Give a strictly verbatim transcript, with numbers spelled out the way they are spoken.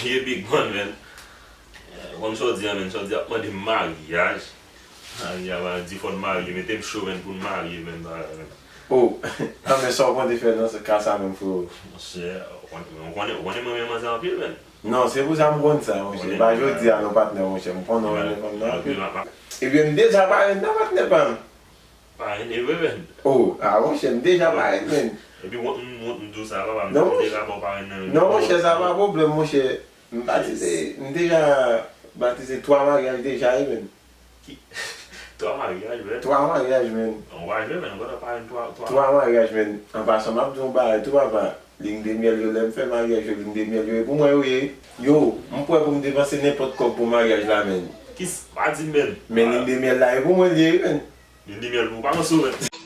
Ye Big Man, man. Eh, konn sa w di a, man. Sa w di ap mande m maryaj. Maryaj, di fò n marye, mete m cho, man, pou n marye, man, bagay, man. Oh, ah, men sa w konte fè nan ka sa menm, freo? Monchè, ou konnen, ou konnen mwen renmen manzè anpil, man. Non, se pou sa m konn sa, monchè. E pa jodi a non, patnè, monchè. M konnen w renmen fanm nan anpil. Ebyen, m deja parenn nan, patnè pa m. Parenn, e vre, man. Oh, ah, monchè, m deja parenn, man. Epi wont m, wont m di w sa, papa, m Non, deja ba w parenn nan. Non, monchè, sa pa pwoblèm, monchè. M batize, m deja batize twa maryaj deja, wi, man. Twa maryaj, man. Twa maryaj, man. Ou pa jwe, man. Ou pa parenn twa, twa. Twa maryaj, man. An pasan, m ap di yon bagay tou, papa. Ligne de miel yo, lè m fè maryaj yo, ligne de miel yo, e pou mwen yo ye. Yo, m prè pou m depanse nenpòt kòb pou maryaj la, man. Kis, pa di m, man. Men ligne de miel la, e pou mwen li ye, man. Ligne de miel pou ou, pa ranse w, man.